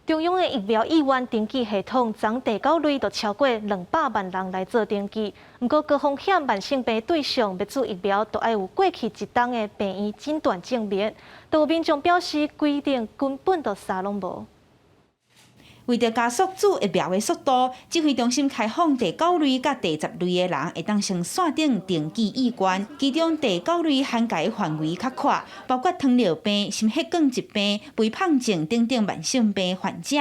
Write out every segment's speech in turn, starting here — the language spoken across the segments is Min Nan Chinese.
中央的疫苗意願登記系統，昨第九類就超過200萬人來做登記。毋過高風險慢性病對象欲注疫苗，都愛有過去一冬的病院診斷證明。都有民眾表示，規定根本就啥攏無。為著加速注疫苗的速度，指揮中心開放第九類佮第10類的人會當先線頂登記意願。其中第九類涵蓋範圍較闊，包括糖尿病、心血管疾病、肥胖症等等慢性病患者。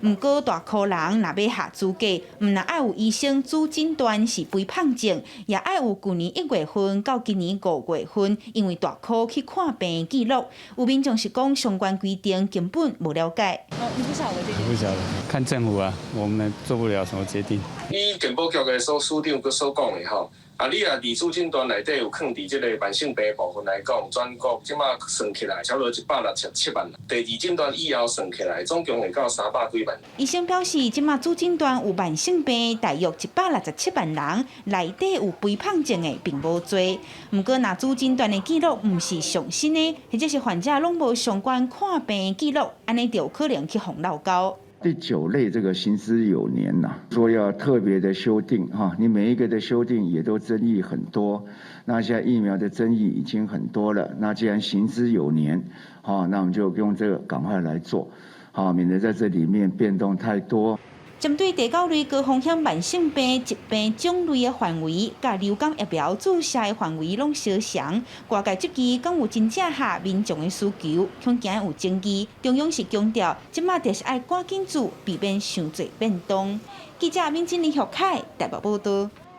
毋過大箍人若欲合資格，毋但愛有醫生主診斷是肥胖症，也愛有舊年1月份到今年5月份，因為大箍去看病記錄。有民眾是講相關規定根本無了解。哦，你不曉得這個？不曉得。看政府啊，我們做不了什麼決定。以健保局的所署長閣所講的吼，啊，你若自主診斷內底有囥佇這個慢性病部分來講，全國這馬算起來差不多167萬。第二診斷以後算起來，總共會到300幾萬。醫生表示，這馬主診斷有慢性病，大約167萬人，內底有肥胖症的並無濟。毋過，若主診斷的記錄毋是上新的，或者是患者攏無相關看病記錄，按呢就有可能去予漏勾。第九類這個行之有年吶，說要特別的修訂哈，你每一個的修訂也都爭議很多。那現在疫苗的爭議已經很多了，那既然行之有年，哈，那我們就用這個趕快來做，好，免得在這裡面變動太多。針對第九類高風險慢性病疾病種類的範圍，佮流感疫苗注射的範圍攏相像，外界質疑敢有真正合民眾的需求，恐驚有爭議。中央是強調，這馬就是愛趕緊注，避免傷濟變動。記者閔真林、許凱台北報道。